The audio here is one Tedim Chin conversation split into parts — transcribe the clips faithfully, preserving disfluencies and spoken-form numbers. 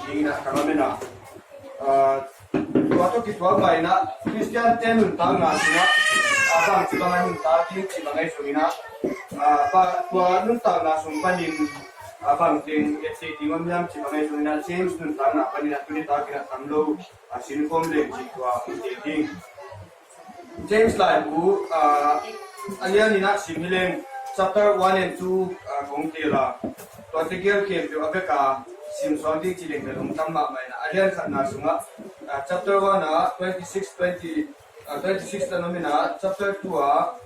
dingin ah ka lamen a, aa, tua tawh kituak mah in ah Khristiante nuntakna sungah, aa, bangci bang a nuntak ding cih bang ahi zongin ah, aa, ba-, tua nuntakna sung panin, aa, bangteng et theih ding om hiam cih bang ahi zongin ah James nuntakna panin ah tuni takin ah tam lo, aa, sinkhawm leng cih tua om ding. James laibu, aa, a lian in ah sim hi leng, chapter one and two, aa, kong tel a, tuate gel khempeuh a bek a sim suak ding ci leng bel hong tam mahmah in ah, a lian khatna sungah, aa, chapter one ah twenty six, twenty, aa, twenty six tan om in ah, chapter two ah,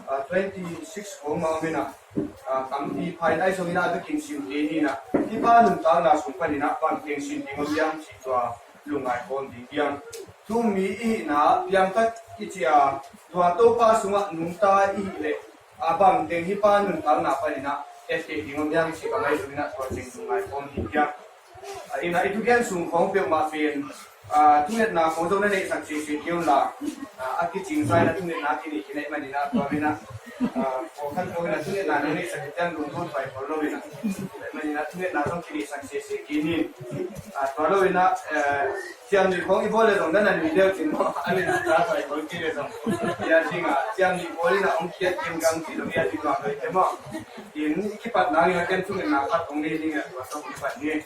aa, twenty six khawng mah om in ah, aa, tampi pha in ah, ahi zongin ah a bekin sim kei ni in ah, hih pa nuntakna sung panin ah bangteng sim ding om hiam cih tua lungngai khawm ding hiam. Thu-um mi i hihna piangthak i cih a, tua Topa sungah nungta i hih leh, a bangteng hih pa nuntakna panin ah et theih ding om hiam cih bang ahi zongin ah tua teng lungngai khawm ding hiam. A, in ah i thugen sung khawng peuhmah pen, a, thungetna khawng zong na neihsak sese kei un la, a, a kicingsa in ah thungetna kineih kineih manin ah tua in ah, a, pawlkhat khawng in ah thungetna na neihsak hi ciang lungdon pai khol lo in ah, manin ah thungetna zong kineihsak sese kei ni. A, tua lo in ah, eh, ciam nih khawng i bawl le zong na na nui deuh cin maw? A nuntak pai khol kei le zong, ia ding a ciam nih bawl in ah hong kiat kim gang ci lo, ia ding a lo i te maw? In i kipat nang in ah ken thungetna khat hong nei ding a, tua zong kipat ni.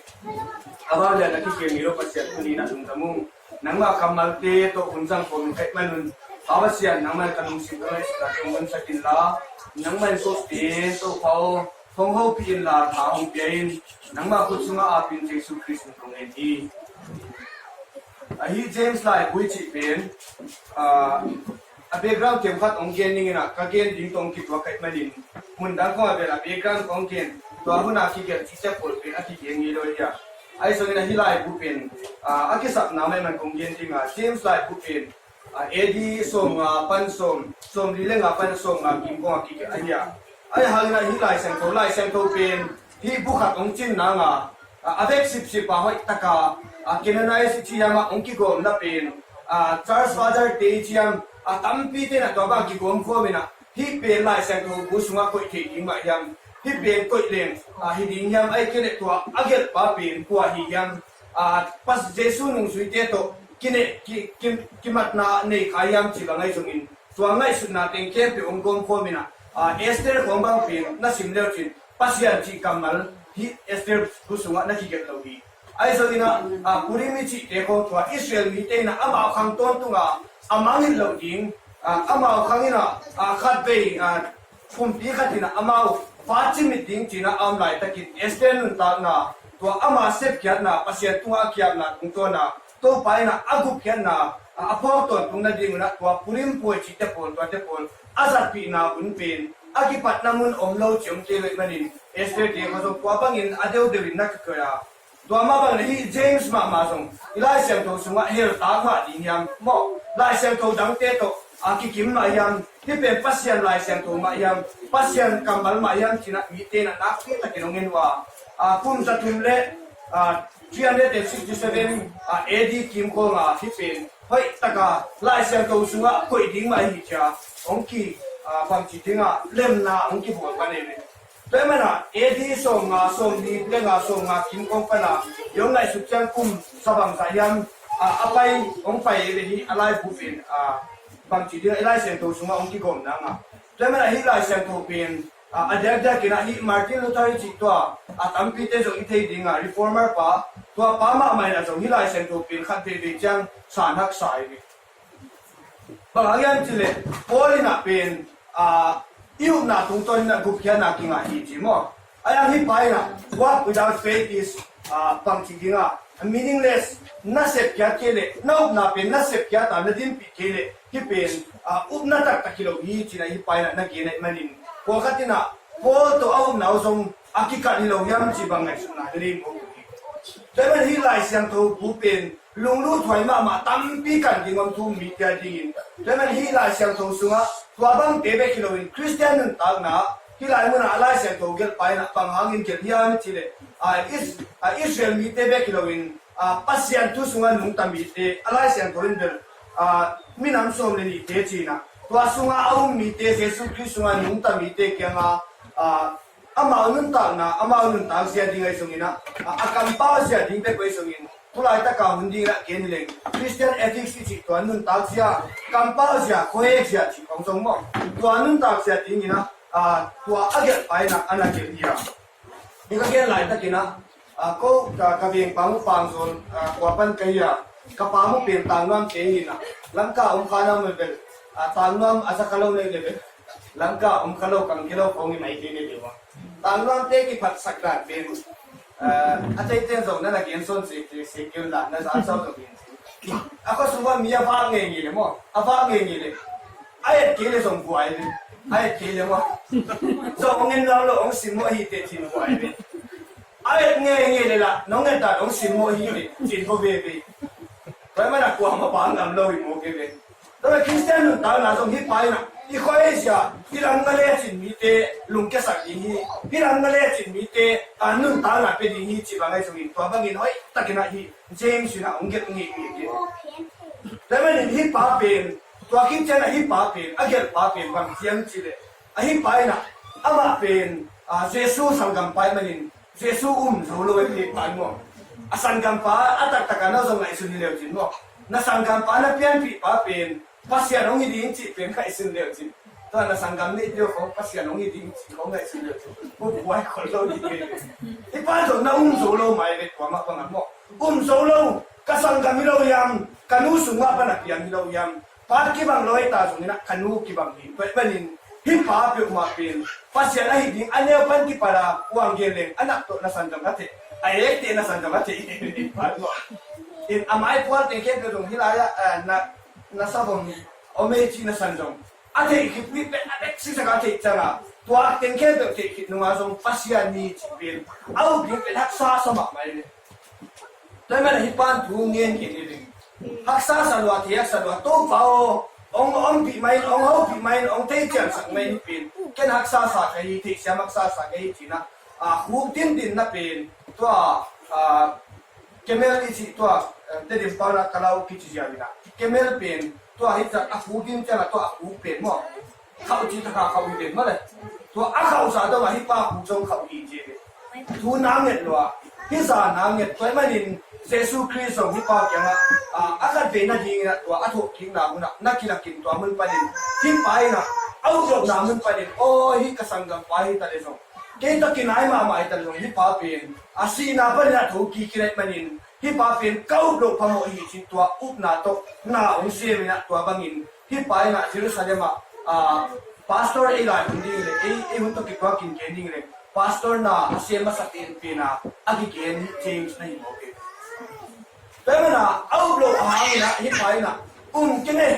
A vang lian a kikeng ni lo Pasian, tuni in ah lungdam ung. Nangmah kammalte tawh hun zang khawm in ka hih manun, Pa Pasian, nangmah in ka lungsim ka ngaihsutna tawh honsak inla, nangmah in sawtpi Topa aw, hong hopih inla, tha hong pia in. Nangmah khut sungah apin Jesu Khrist min kong ngen hi. Ahi James laibu i cih pen, ah, a background kemkhat hong gen ning in ah, ka gen ding tawh hong kituak ka hih manin, mun dang khawng a bel a background kong gen, tua hun a kigelh cihte pawl pen a kigen ngei lo hi a. Ahi zongin ah hih laibu pen, ah, a kisapna mah man kong gen ding a, James laibu pen, ah, A D sawmnga pan sawm, sawmli le nga pan sawmnga kim khawng a kigelh ahi a. Ahi hangin ah hih Lai Siangtho, Lai Siangtho pen hih bu khat hong cin nang a, a, a vek sipsip a hoih taka, a, canonize i ci hiam, a hong kigawmna pen, a, Church Father te i ci hiam, a, tampi ten ah tua bang kigawm khawm in ah, hih pen Lai Siangtho bu sungah koih theih ding mah hiam, hih pen koih leng, a, hi ding hiam, ahih kei leh tua a gelhpa pen kua hi hiam, a, Pas-, Jesu nungzuite tawh kineh, ki, ki, kimatna nei kha hiam cih bang ahi zongin, tua ngaihsutna teng khempeuh hong gawm khawm in ah, a, Esther khawng bang pen na sim le uh cin, Pasian cih kammal hih Esther bu sungah na kigelh lo hi. Ahi zongin ah, a, Purim i cihte khawng tua Israel mite in ah amau khang tawntung a, a mangngilh loh ding, a, amau khang in ah, a, khatvei, a, kumpi khat in ah amau fa cimit ding ci-in ah a om laitakin Esther nuntakna, tua ama sepkhiatna, Pasian tungah a kiamna tungtawn a, Topa in ah a gupkhiatna, a, a phawk tawntung nading un ah tua Purim puai cihte pawl, tuate pawl a zatpihna hun pen a kipatna mun om lo ci hong kei lo ahih manin, Esther te khawng zong tua bangin a deudeu in na kikoih a. Tua mah bangin hih James mahmah zong i Lai Siangtho sungah hell tak mah ding hiam maw? Lai Siangtho dangte tawh a kikim mah hiam? Hih pen Pasian Lai Siangtho mah hiam? Pasian kammal mah hiam? Ci-in ah mite in ah nakpi takin hong en uh a, a, kum za thum le, a, three hundred and sixty seven, a, A D kim khawng a hih pen hoih taka Lai Siangtho sungah koih ding mah hi ci-a hong ki, a, bangci ding a lemna hong kibawl pan ei ve. Tua ahih manin A D sawmnga, sawmli le nga, sawmnga kim khawng pan a, i hong ngaihsut ciang kum sa bangzah hiam, a, a pai, hong pai ei ve hih a laibu pen, a, bangci ding a i Lai Siangtho sungah hong kigawm nang a. Tua ahih manin hih Lai Siangtho pen, a, a diakdiak in ah hih Martin Luther i cih tua, a, tampite zong i thei ding a reformer pa, tua pa mahmah in ah zong hih Lai Siangtho pen khat veivei ciang san haksa ei ve. Bang hang hiam cih leh Paul in ah pen, a, i upna tungtawn in ah gupkhiatna kingah hi ci maw? Ahi hang hih pa in ah, work without faith is, a, bangci ding a, meaningless. Na sepkhiat kei leh, na upna pen na sepkhiat a, na dinpih kei leh, hih pen, a, upna taktak hi lo hi ci-in ah hih pa in ah na gen ahih manin, pawlkhat in ah Paul tawh a upna uh zong a kikalh hi lo hiam cih bang ngaihsutna na nei mawk uh hi. Tua ahih manin hih Lai Siangtho bu pen lunglut huai mahmah tampi kan ding om thu-um mite a dingin. Tua ahih manin hih Lai Siangtho sungah tua bangte bek hi loin Khristian nuntakna hih lai munah a Lai Siangtho gelhpa in ah bang hangin gelh hiam cih leh, a, Is-, a, Israel mite bek hi loin, a, Pasian thu sungah nungta mite, a Lai Siangtho in bel, a, minam sawm le nihte ci-in ah tua sungah a um mite, Jesu Khrist sungah nungta mite kiangah, a, amau nuntakna, amau nuntak zia ding ahi zongin ah, a, a kampau zia ding bek ahi zongin, tu laitaka hun dingin ah gen hi leng, Christian ethics i cih tua nuntak zia, kampau zia, khuahek zia cih khong zong maw, tua nuntak zia dingin ah, a, tua a gelhpa in ah a na gelh hi a. Hi ka gen laitakin ah, a, ko, ka, ka vengpa mu Pangzawl, a, kua pan ka hi a, ka pa mu pen Tangnuam te hi in ah, Lamka om kha na mu bel, a, Tangnuam a za kha lo nei le bel, Lamka om kha lo, kang kei lo khong i mai kei nei le ua. Tangnuam te kiphatsak dan pen, a, a teiten zong na na gen sawn se, se, se kei un la, na za sau zong gen se. A khuasung ua mi a vak ngeingei le maw, a vak ngeingei le. A et kei le zong buai ve. A et kei le maw. Zong hong en lo lo, hong simmawh hi teh cin buai ve. A et ngeingei le lah, nong et dan hong simmawh hi teh cin buai veve. Tua ahih manin ah kuamah bang ngam lo hi maw kei ve. Tua Christian nuntakna zong hih pa in ah, i khuahek zia, i lam nga lecin mite lungkiasak ding hi, i lam nga lecin mite, a, nuntakna pia ding hi cih bang ahi zongin, tua bangin hoihtakin ah hih James in ah hong gelh ngeingei hi. Tua ahih manin hih pa pen, tua khit ciang ah hih pa pen, a gelhpa pen bang hiam cih leh, a hih pa in ah, amah pen, a, Jesu sanggampa ahih manin, Jesu um zo lo ahih pen maw. A sanggampa a taktak a na zong ngaihsun hi leu cin maw. Na sanggampa na pianpihpa pen, Pasian hong hi ding cih pen ngaihsun leu cin. Tua na sanggam neite uh khong Pasian hong hi ding cih khong ngaihsun leu cin. Buai khol lo ding hi. Hih pa zong na um zo lo mai ve tua mah bang a maw. Um zo lo, ka sanggam hi lo hiam, ka nu sung mah pan a piang hi lo hiam. Pa kibang lo hi ta zongin ah ka nu kibang hi. Tua ahih manin, hih pa peuhmah pen, Pasian ahi ding a neu pan kipat a, uang gen leng, a nak tawh na sanggam a theih. A ek teh na sanggam a theih. Hih pa zong. In a mai pual teng khempeuh zong hih lai ah, eh, na, na sa bawm om ei cih na san zong. A theih khit mi pen a bek sisak a theih ciang a, tua teng khempeuh theih khit nung a zong Pasian ni cih pen. A up ding pen haksa sa mahmah hi ve. Tua ahih manin hih pan thu ngen kei ni ding. Haksa sa lua, thei haksa lua, Topa aw, hong ompih mai in, hong hopih mai in, hong theiciansak mai in pen. Ken haksa sa ka hi, theisiam haksa sa ka hi ci-in ah, a, khuk dimdimna pen, tua, a, camel i cih tua, eh, Tedim pauna kalau kici ziau in ah. Camel pen, tua hi ciang a khuk dim ciang a tua a khuk pen maw. Khauh cih takah khauh hi pen maw le. Tua a khauhsa dong a hih pa khuk zong khauh hi ci ve. Thu na nget lua, hih za na nget tua ahih manin Jesu Khrist zong hih pa kiangah, a, a khat vei nadingin ah tua a thawhkikna hun ah na kilakin tua mun panin hih pa in ah a uplohna mun panin aw hih ka sanggampa hi ta le zong kei tawh kinai mahmah hi ta le zong hih pa pen a sihna panin ah thokik hi ahih manin hih pa pen ka uploh phamawh hi cih tua upna tawh na hong sem in ah tua bangin hih pa in ah Jerusalem ah, a, pastor ei lai hun ding le, ei, ei hun tawh kituakin gen ding le, pastor na a sem masa pen pen a, a kigen hi James na hi mawk hi. Tua ahih manin ah, a uploh a hangin ah, hih pa in ah, um kei ne,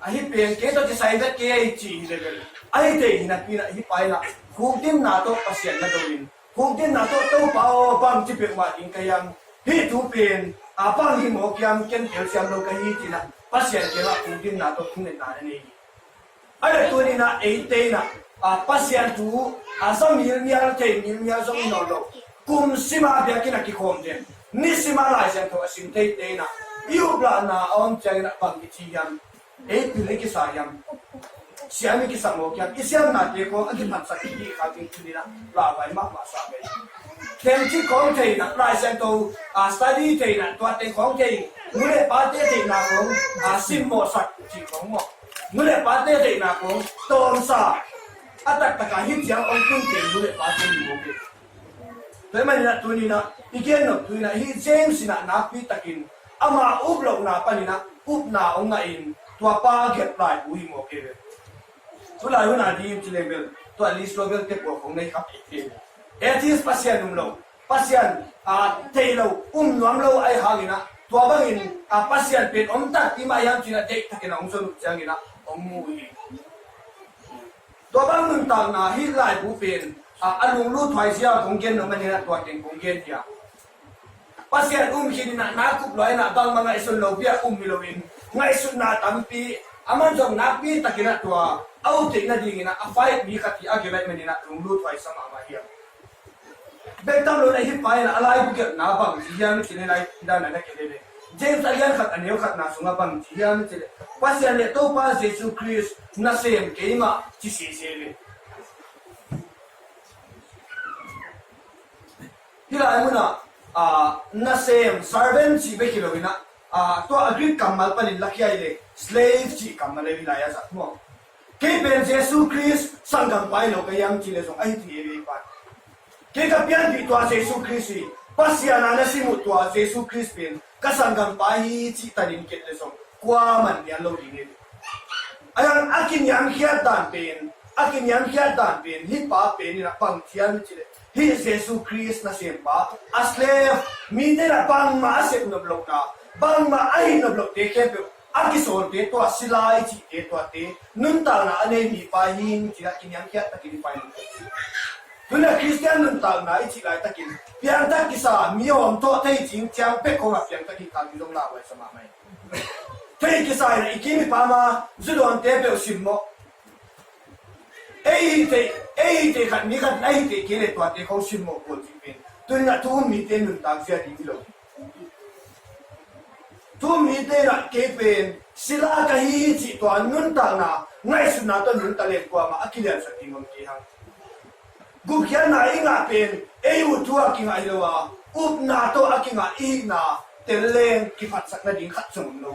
ahi pen, kei tawh kisai vet kei ei ci hi le vel. Ahi thei hi napi in ah, hih pa in ah, khukdimna tawh Pasian na do in, khukdimna tawh Topa aw bangci peuhmah ding ka hiam, hih thu pen, a bang hi mawk hiam, ken telsiam lo ka hi ci-in ah, Pasian kiangah khukdimna tawh thungetna na nei hi. A le tuni-in ah eite in ah, a, Pasian thu, a, za milmial thei milmial zong hi nawn lo. Kum sima biakinn a kikhawm den, ni sima Lai Siangtho a sim theite in ah, i uplahna a om ciangin ah bang i ci hiam, ei pil i kisa hiam, siam i kisa mawk hiam, i siamnate khawng a kiphatsak i hih kha ding tuni-in ah, lau vai mahmah sa ve. Tengci khawng thei in ah, Lai Siangtho, a, study thei in ah, tua teng khawng thei, nu le pate theihna khawng, a, simmawhsak cih khawng maw. Nu le pate theihna khawng tawmsa a taktak a hih ciang hong tun pen nu le pate hi mawk hi. Tua ahih manin ah tuni-in ah i gen nop thu in ah hih James in ah nakpi takin ama uplohna panin ah upna hong ngah in tua pa gelh laibu hi mawk hi ve. Tulai hun a ding ci leng bel tua list lo bel te pua khong nei kha pek hi. Atheist, Pasian um lo, Pasian, a, thei lo, um nuam lo ahih hangin ah, tua bangin, a, Pasian pen om takpi mah hiam ci-in ah deih takin a hong zon uh ciangin ah hong mu uh hi. Tua bang nuntakna hih laibu pen, a, a lunglut huai zia kong gen nuam ahih manin ah tua teng kong gen hi a. Pasian um khin in ah na kup lua in ah bangmah ngaihsun lopi ah um hi loin, ngaihsutna tampi, aman zong nakpi takin ah tua a up theih nadingin ah a fight mi khat hi a gelh ahih manin ah lunglut huai sa mahmah hi a. Bek tam lo in ah hih pa in ah a laibu gelhna bang ci hiam cih leh lai dan a na gelh leh, James a lian khat a neu khatna sungah bang ci hiam cih leh, Pasian le Topa Jesu Khrist nasem keimah ci sese leh. Hih lai munah, ah, nasem, servant cih bek hi lo inah, ah, tua a Greek kammal panin lakhia hi le slave cih kammal le hih lai a zat maw. Kei pen Jesu Khrist sanggampa hi lo ka hiam cih le zong ahi thei ei pan. Kei ka pianpih tua Jesu Khrist hi, Pasian a na sim uh tua Jesu Khrist pen ka sanggampa hi cih tanin ket le zong kuaman nial lo ding hi. A yang a kiniamkhiat dan pen, a kiniamkhiat dan pen, hih pa pen inah bang thiam hi cih le, hih Jesu Khrist nasempa, a slave, mite inah bangmah a sep nop lohna, bangmah a hih nop lohte khempeuh, a kisawlte tua, sila i cihte tuate, nuntakna a nei mipa hi ing cih a kiniamkhiat takin i pai nop. Tuna Khristian nuntakna i cih laitakin piangthak kisa, mi hawm thawh thei cing ciang pek khawngah piangthak hi kha ding zong lauhuai sa mahmah hi. Thei kisa inah i kim i pam a, zu dawnte peuh simmawh. Ei hih thei, ei hih thei khat, mi khat in a hih thei kei le tuate khawng simmawh kul cih pen tuni inah thu um mite nuntak zia ding hi lo. Thu um mite inah kei pen sila ka hi hi cih tua nuntakna, ngaihsutna tawh nuntak leng kuamah a kiliansak ding om kei hang. Gupkhiatna i ngah pen ei ut thu a kingah hi lo a, upna tawh a kingah i hihna tel leng kiphatsak nading khat zong om lo.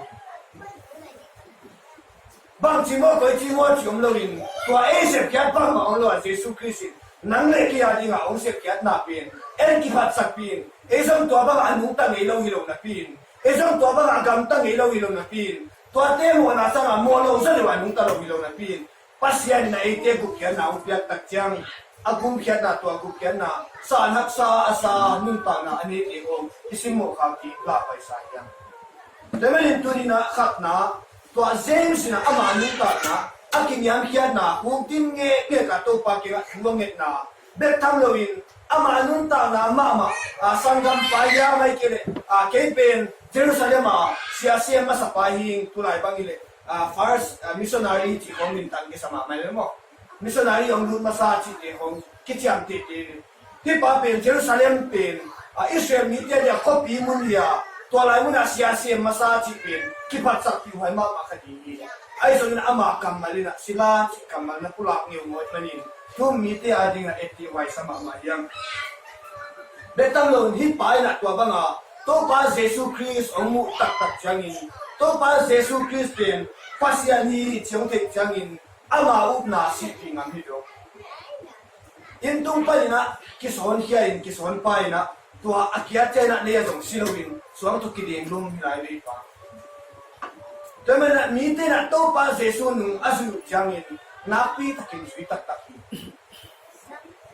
Bangci maw, koici maw cih om loin, tua ei sepkhiat bangmah om lo a, Jesu Khrist in nang le kei a dingah hong sepkhiatna pen en kiphatsakpih in, ei zong tua bangah a nungta ngei lo hi lo napi in, ei zong tua bangah a gamta ngei lo hi lo napi in, tuate mawhna sangah mawh lo zaw deuh a nungta lo hi lo napi in, Pasian in a eite gupkhiatna hong piak tak ciang, a gumkhiatna, tua gupkhiatna san haksa a sa nuntakna a neite hong i simmawh khak ding lauhuai sa hiam? Tua manin tuni inah khatna, tua James inah ama nuntakna a kiniamkhiatna, hong tim ngekngek a Topa kiangah thu a ngetna bek tham loin, ama nuntakna mahmah, a, sanggampa hiam, ahih kei leh, a, kei pen Jerusalem a sia sem masapa hi ing, tulai bang hi leh, a, first, a, missionary cih khawng minthang kisa mahmah hi le maw. Missionary hong lut masa cihte khawng kiciamtehte hi. Hih pa pen Jerusalem pen, a, Israel mite a dia khuapi mun hi a, tua lai munah sia sem masa cih pen kiphatsakpih huai mahmah kha ding hi. Ahi zongin ama kammal inah sila cih kammal na pulak ngeu ngawt manin thu um mite a dingah etteh huai sa mahmah hiam? Bek tham loin hih pa inah tua banga Topa Jesu Khrist hong muh taktak ciangin, Topa Jesu Khrist pen Pasian hi cih hong theih ciangin, ama upna sihpih ngam hi lo. Inn tung paninah kisawnkhia in, kisawnpa inah, tua a kiat cianginah lei ah zong si loin suang tawh kideng lum hi lai vei pa. Tua maninah mite inah Topa Jesu nung a zui uh ciangin nakpi takin zui taktak hi.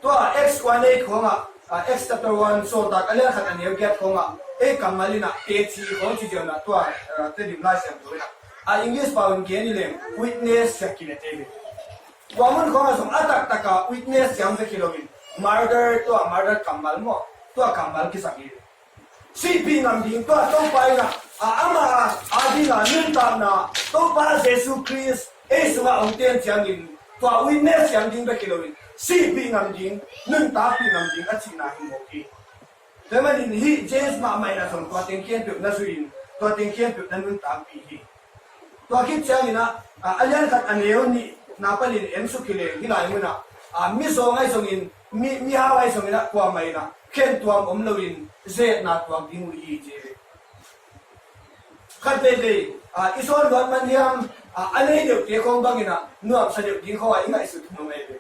Tua Acts one eight khawngah, ah, Acts chapter one, Sawltak a lian khat a neu giat khawngah ei kammal inah teci khawng ci ziau inah tua, ah, Tedim Lai Siangtho inah, ah, English pau in gen hi leng witness ci-a kilet ei ve. Tua mun khawngah zong a taktaka witness ciang bek hi loin martyr, tua martyr kammal maw, tua kammal kisak hi. Sihpih ngam ding tua Topa inah, a, ama a dinga nuntakna Topa Jesu Khrist ei sungah hong ten ciangin tua witness ciang ding bek hi loin sihpih ngam ding, nuntakpih ngam ding a cihna hi mawk hi. Tua manin hih James mahmah inah zong tua teng khempeuh na zui in, tua teng khempeuh na nuntakpih hi. Tua khit cianginah, a, a lian khat a neu nihna panin en suk hi leng hih lai munah, a, mizawng ahi zongin, mi, mihau ahi zonginah kuamah inah khentuam om loin zetna tuak ding uh hi ci hi. Khat veivei, a, i zawn luat man hiam, a, a nei deuhte khawng banginah nuamsa deuh ding khawngah i ngaihsut thum lo ei ve.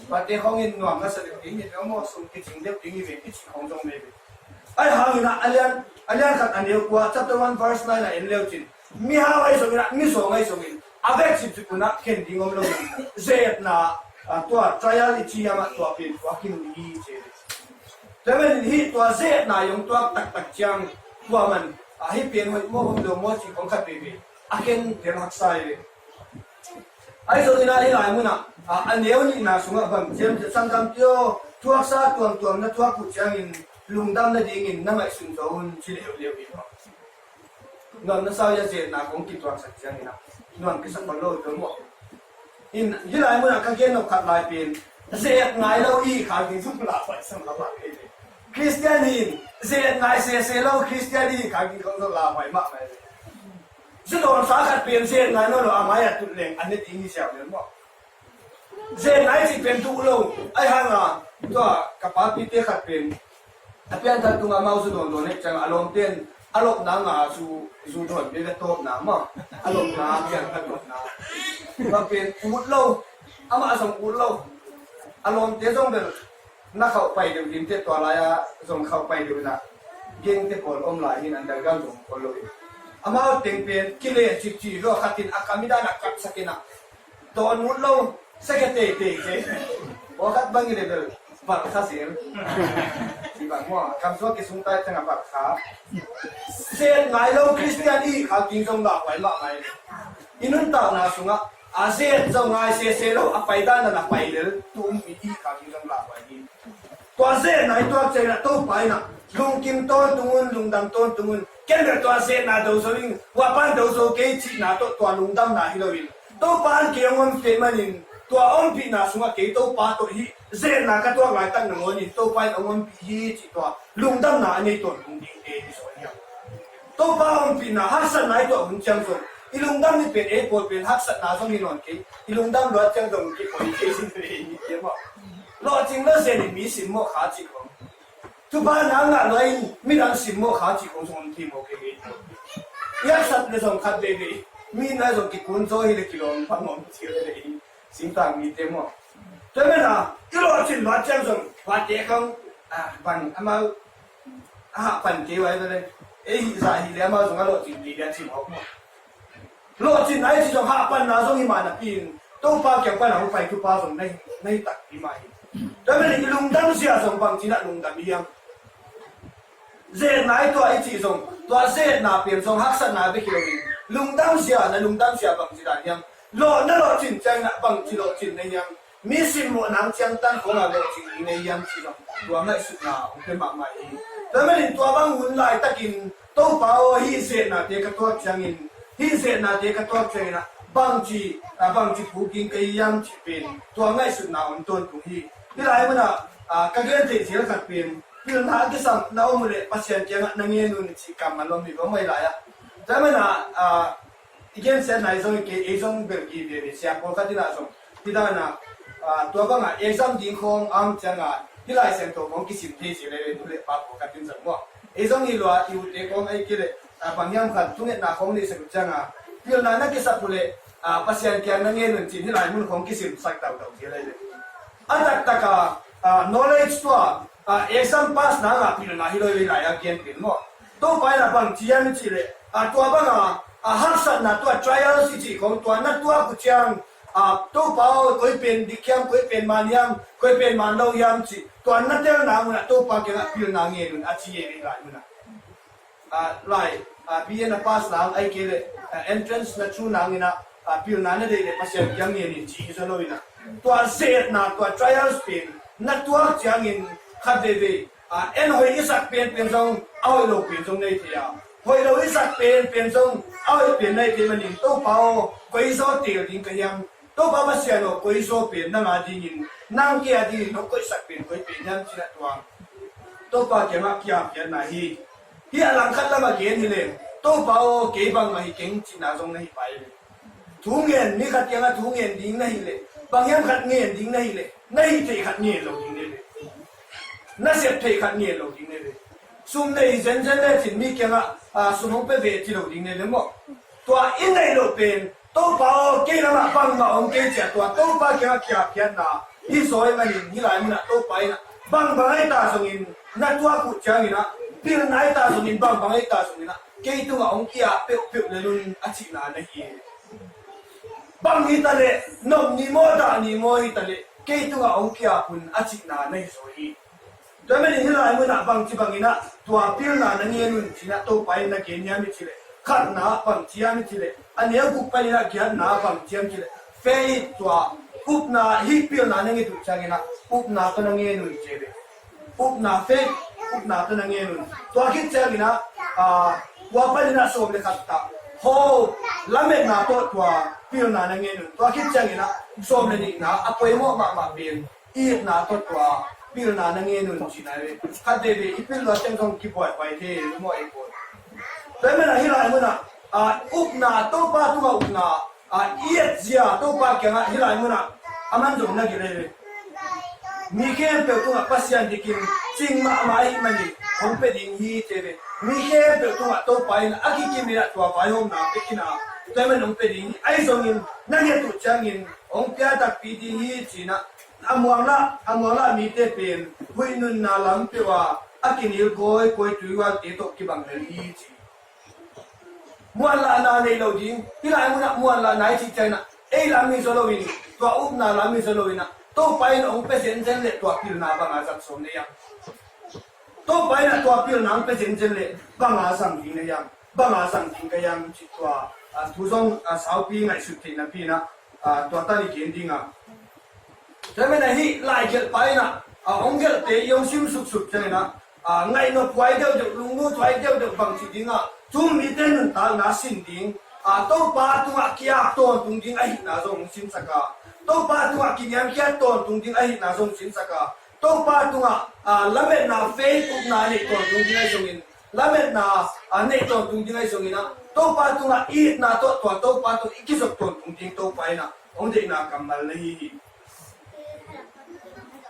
Tuate khawngin nuam nasa deuh ding hi ve maw, sum kicing deuh ding hi ve, i cih khawng zong nei ve. Ahi hanginah a lian, a lian khat a neu kua, chapter one verse nine ah en leucin, mihau ahi zongin ah, mizawng ahi zongin, a vekcip cip unah khen ding om loin, zetna, a, tua trial i ci hiam ah tua pen tuak hi uh hi ci. Tua manin hih tua zetna i hong tuak taktak ciang, tua man, a, hih pen hoih maw hoih lo maw cih khawng khat veivei a khen tel haksa hi ve. Ahi zongin ah hih lai munah, a, a neu nihna sungah bang ciam ciah, sanggamte aw, thuaksa tuamtuam na thuak uh ciangin lungdam nadingin na ngaihsun zo un ci leuleu hi maw. Nuam na sau hi a, zetna kong kituaksak ciangin ah nuam kisa khol lo hi maw. In, hih lai munah ka gen nop khat lai pen, zet ngai lo i khak ding zong lauhuai sa mahmah hi ve. Khristian hi in, zet ngai sese lo Khristian i khak ding zong lauhuai mahmah hi ve. Zu dawnsa khat pen zet ngai nawn lo, a mai-ah tut leng a ne ding hi ziau lel maw. Zet ngai cih pen duh lo. Ahi hanga tua ka papite khat pen A pianthak tungah amau zu dawndawn eh ciangah a lawmte in a lawpna nga zu, zu dawn bia bia tawpna maw, a lawpna a pianthak lawpna. Bang pen ut lo, amah zong ut lo. A lawmte zong bel na khauh pai deuh ding teh, tua lai-ah zong khauh pai deuh inah gengte pawl om lai hi in, an dangdang zong om lo hi. Amau teng pen kilen cipci lo, khat in a kam i dan a kapsak inah dawn ut lo, sia khe teitei kei. Pawlkhat bang i le bel valh kha zel. Ci bang maw, kamsuak kisung tai ciangah valh kha. Zet ngai lo Khristian i hih khak ding zong lauhuai mahmah hi. I nuntakna sungah a zet zong ngai sese lo, a pai dan a na pai lel tu umpi i hih khak ding zong lauhuai hi. Tua zetna i tuak ciangin ah Topa in ah lungkim tawntung un, lungdam tawntung un. Ken bel tua zetna do zo ing, hua pan do zo kei cihna tawh tua lungdamna hi loin, Topa in kei hong ompih manin tua ompihna sungah kei Topa tawh hih zetna ka tuak laitak nangawn in Topa in hong ompih hi cih tua lungdamna a nei tawntung dingte hi zaw hiam? Topa ompihna haksatna i tuah hun ciang zong i lungdam ni pen ei pawl pen haksatna zong hi nawn kei, i lungdam luat ciang zong kipoi kei sin ve hi ni tiam aw. Lawhcing lo zen in mi simmawh kha cih khong, thupha na ngah lua in midang simmawh kha cih khong zong om thei maw kei kei. I haksat le zong khat veivei mi na zong kikun zaw hi le kilawm pha ngawm cil le hi. Singtang mite maw? Tua mena i lawhcin luat ciang zong huate khong, ah, bang amau a hah pan kei vai vele. Ei hih zah hi le amau zong a lawhcin kei le a cim awk maw? Lawhcin ai ci zong hah panna zong hi mah napi in Topa kiang pan a hong pai thupha zong na hi, na hi takpi mah hi. Tua mena i lungdam zia zong bang ci na lungdam hiam? Zetna i tuah i cih zong, tua zetna pen zong haksatna bek hi loin, lungdam zia, na lungdam zia bangci dan hiam? Lawh, na lawhcin ciangin ah bangci lawhcin na hiam? Mi simmawh nang ciang tan khawngah lawhcin ding na hiam cih zong tua ngaihsutna hong pia mahmah hi. Tua manin tua bang hun laitakin Topa aw, hih zetnate ka tuak ciangin, hih zetnate ka tuak ciangin ah bangci, ah, bangci phuk ding ka hiam cih pen tua ngaihsutna hong tawntung hi. Hih lai munah, ah, ka gen theih zel khat pen pilna a kisam na om uh leh Pasian kiangah na ngen un cih kammal om hi va, mai lai-ah. Tua mana, ah, i gensiatna i zong hi kei, ei zong bel hi veve, siam pawlkhat inah zong hih dana, ah, tua banga exam ding khawng a om cianga hih Lai Siangtho khawng kisim thei zel ei ve, tu le pa pawlkhat in zong maw. Ei zong hi lua, i ute khawng ei kei leh, ah, bang hiam khat thungetna khawng neihsak uh cianga pilna na kisap uh leh, ah, Pasian kiang na ngen un cin hih lai mun khawng kisimsak tautau zel ei ve. A taktaka, ah, knowledge tua, ah, exam pass nanga pilna hi lo i lai a gen pil maw? Topa in a bang ciam i cih leh, ah, tua banga, ah, haksatna tua trials i cih khong tua na tuak uh ciang, ah, Topa aw, koi pen dik hiam, koi pen man hiam, koi pen man lo hiam cih tua na telna munah Topa kiangah pilna ngen un a ci e i lai munah. Ah, lai, ah, B A na pass nang ai kei leh, ah, entrance na through nang inah, ah, pilna na deih leh Pasian kiang ngen in ci hi zaw lo inah. Tua zetna, tua trials pen na tuak ciangin khat veivei, ah, en hoih i sak penpen zong a hoih lo pen zong nei thei a, hoih lo i sak penpen zong a hoih pen nei thei manin Topa aw, koi zaw tel ding ka hiam? Topa Pasian aw, koi zaw pen nang a dingin, nang kei a dingin nong koihsak pen koi pen hiam cinah tua Topa kiangah kiampiatna hi. Hih a langkhat lamah gen hi leng, Topa aw, kei bangmah hi keng cihna zong na hi pai hi leng. Thu ngen, mi khat kiangah thu ngen ding na hi leh, bang hiam khat ngen ding na hi leh, na hih theih khat ngen lo ding na hi leh, na sep theih khat ngen lo ding na hi leh. Sum nei zenzen lecin mi kiangah, ah, sum hong pia ve ci lo ding na hi leh maw? Tua i neih loh pen Topa aw, kei lamah bangmah om kei cia tua Topa kiangah kiaphiatna hi zaw i manin hih lai munah Topa inah bangbang ahi ta zongin na tuak uh cianginah, pilna ahi ta zongin, bangbang ahi ta zonginah kei tungah hong kiap peuhpeuh lel un a cihna na hi. Bang hi ta leh, nop ni maw, dah ni maw hi ta leh, kei tungah hong kiap un a cihna na hi zaw hi. Tua manin hih lai munah bangci banginah tua pilna na ngen un cinah Topa in na gen hiam i cih leh, khatna ah bangci hiam i cih leh, a neu guk paninah giatna ah bangci hiam i cih leh, faith, tua upna, hih pilna na nget uh cianginah upna tawh na ngen un ci ve. Upna, faith, upna tawh na ngen un. Tua khit cianginah, ah, tua paninah sawm le khat tah, hope, lametna tawh tua pilna na ngen un. Tua khit cianginah sawm le nihna, a poimawh mahmah pen itna tawh tua pilna na ngen un cihna hi ve. Khat veivei i pil luat ciang zong kibuaihuai thei hi maw ei pawl? Tua hi manah hih lai munah, ah, upna, Topa tungah upna, ah, i etzia Topa kiangah hih lai munah a man zong na gil hi ve. Mi khempeuh tungah Pasian dikin cing mahmah ahih manin hong pia ding hi ci ve. Mi khempeuh tungah Topa in a kikim in ah tua vaihawmna pia in ah, tua ahih manin hong pia ding hi. Ahi zongin na nget uh ciangin hong pia takpi ding hi ci-in ah, a muanglah, a muanglah mite pen huih nunna lam peuh a, a kinil kawikawi tuihualte tawh kibang lel hi ci. Muanlahna nei lo ding. Hih lai munah muanlahna i cih ciangin ah, ei lam hi zaw loin, tua upna lam hi zaw loin ah, Topa in hong pia zenzen leh tua pilna bang a zang sawm na hiam? Topa in ah tua pilna hong pia zenzen leh bang a zang ding na hiam? Bang a zang ding ka hiam cih tua, a, thu zong, a, saupi ngaihsut theih napi in ah, a, tua tan i gen ding a. Tua ahih manin ah hih lai gelhpa in ah, a, hong gelhte i hong sim suksuk ciangin ah, a, ngaih nop huai deuhdeuh, lunglut huai deuhdeuh bangci ding a, thu-um mite nuntakna sin ding, a, Topa tungah ki-ap tawntung ding ahihna zong hong sinsak a, Topa tungah kiniamkhiat tawntung ding ahihna zong hong sinsak a, Topa tungah, a, lametna, faith, upna neih tawntung ding ahi zongin, lametna, a, neih tawntung ding ahi zongin ah, Topa tungah i itna tawh, tua Topa tawh i kizop tawntung ding Topa in ah hong deihna kammal na hi hi.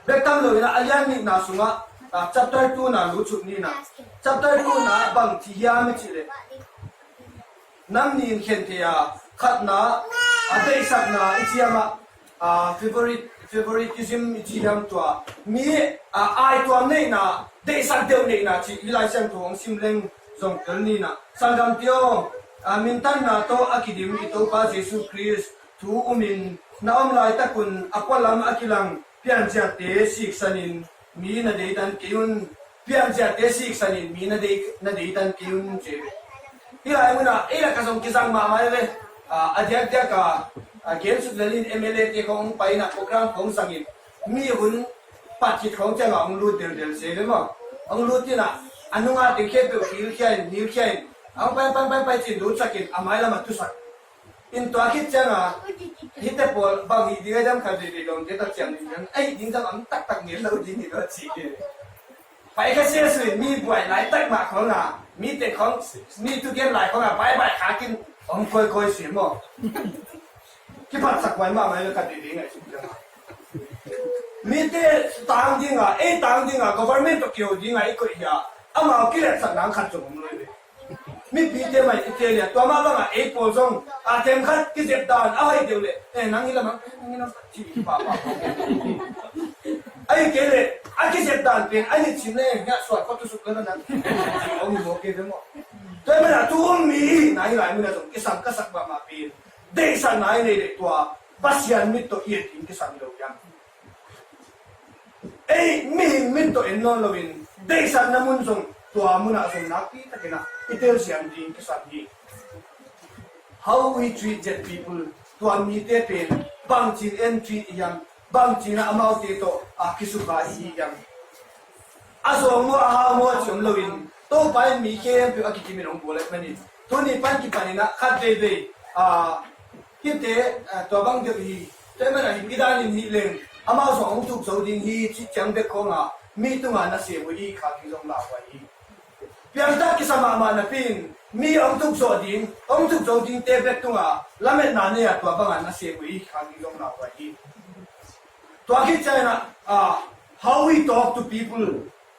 Bek tam lo in ah, a lian nihna sungah, a, chapter two na lut suk ni in ah, chapter two na bang ci hiam i cih leh, nam nih in khen thei a, khatna, a, deihsakna i ci hiam ah, a, favorite, favoritism i ci hiam, tua mi, a, aituam neihna, deihsak deuh neihna cih hih Lai Siangtho hong sim leng zong tel ni in ah, sanggamte aw, a, mintanna tawh a kidim i Topa Jesu Khrist thu-um in na om laitakun a pualam a kilang pianziate siksanin mi na deidan kei un. Pianziate siksanin mi na dei, na deidan kei un ci ve. Hih lai munah ei lakah zong kizang mahmah hi ve. A, a diakdiak a, a, gensuk lel in M L A te khong hong pai in ah, program khong zang in, mi hun pat khit khong ciangah hong lut deldel se ve maw. Hong lut in ah, a nunga teng khempeuh hilkhia in, hilkhia in, hong pai, pai, pai, pai ci-in lutsak in, a mailam a tusak. In tua khit ciangah, hihte pawl bang hih ding a, dam khat veivei lawmte tak ciang ding ciang, a hih ding zong om taktak ngen lo ding hi lo ci. Pai kha sia sui, mi buai laitak mah khawng a, mi teng khawng, mi thugen lai khawng a, bye bye khakin om kawikawi sui maw. Kiphatsak huai mahmah hi lo, khat veivei ngaihsun ciangah. Mite tang ding a, ei tang ding a, government tawh kiho ding a i koih hi a, amau kiletsakna khat zong om lo hi ve. Mipite mai i tel leh, tua mah bangah ei pawl zong, a, themkhat kizep dan a hoih deuh leh, eh, nang hi lamang, nang hi lamang, ci pahpah. Ahih kei leh a kizep dan pen a nih cin leh, hiah sual khuatu suk leh nang, ci om hi maw, kei ve maw. Tua ahih manin ah thu-um mi na hih lai munah zong kisam ka sak mahmah pen, deihsakna i neih leh tua Pasian mit tawh i et ding kisam hi lo hiam? Ei mihing mit tawh en nawn loin, deihsakna mun zong, tua munah zong nakpi takin ah i telsiam ding kisam hi. How we treat that people, tua mite pen bangci in en treat i hiam, bangci in ah amaute tawh a kisukha i hi hiam? A zawng maw, a hau maw ci om loin, Topa in mi khempeuh a kikim in hong bawl ahih manin, tuni pan kipan in ah khat veivei, a, hihte, a, tua bang deuh hi, tua ahih manin ah hih pi dan in hih leng, amau zong hong thuk zo ding hi cih ciang bek khawng a, mi tungah nasem uh i hih khak ding zong lauhuai hi. Piangthak kisa mahmah napi in, mi hong thuk zo ding, hong thuk zo dingte bek tungah lametna nei a, tua bangah nasem uh i hih khak ding zong lauhuai hi. Tua khit ciangin ah, a, how we talk to people,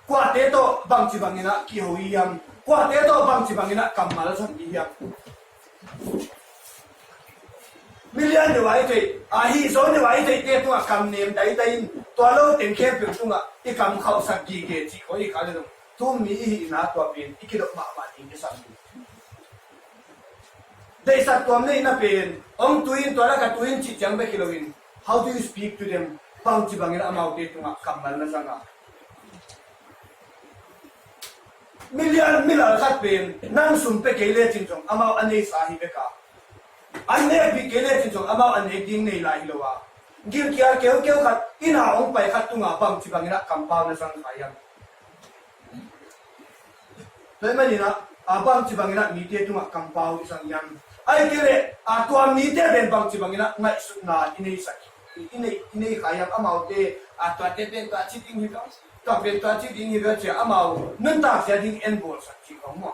kuate tawh bangci bangin ah kiho i hiam, kuate tawh bangci bangin ah kammal zang i hiam? Mi lian deuh a i theih, a, hih zaw deuh a i theihte tungah kam nem daidai in, tua lo teng khempeuh tungah i kam khauhsak gige cih khawng i kha leh zong, thu-um mi i hihna tua pen i kidop mahmah ding kisam hi. Deihsak tuam neihna pen, hong tui in, tua lakah tui in cih ciang bek hi loin, how do you speak to them? Bangci bangin amaute tungah kammal na zang a? Mi lian, mi lal khat pen, nang sum pia kei lecin zong, amau a neisa hi bek a. An nekpih kei lecin zong, amau a nek ding nei lai hi lo a. Gilkial keukeu khat, inn ah hong pai khat tungah bangci bangin ah kampau na zang kha hiam? Tua ahih manin ah, a, bangci bangin ah mite tungah kampau i zang hiam? Ahih kei leh, a, tua mite pen bangci bangin ah ngaihsutna i neisak, i, i nei, i nei kha hiam? Amaute, a, tuate pen tua ci ding hi lo, tua pen tua ci ding hi lo ci-a amau nuntak zia ding en bawlsak cih khawng maw?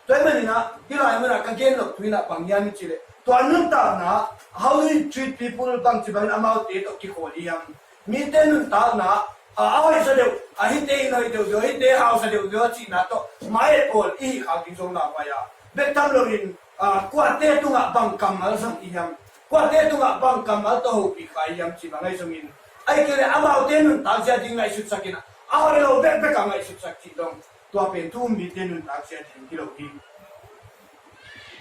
Tua ahih manin ah, hih lai munah ka gen loh thu in ah bang hiam i cih leh, tua nuntakna, how do you treat people, bangci bangin amaute tawh kikhawl i hiam? Mite nuntakna, a hoihsa deuh, a hite in hoih deuh deuh, hite hausa deuh deuh a cihna tawh mai-et pawl i hih khak ding zong lauhuai a, bek tham loin kuate tungah bang kammal zong i hiam, kuate tungah bang kammal tawh hopih kha i hiam cih bang ahi zongin, ahih kei leh amaute nuntakzia ding ngaihsutsak in a, a hoih lo bekbek a ngaihsutsak cih dong, tua pen thu um mite nuntakzia ding hi lo hi.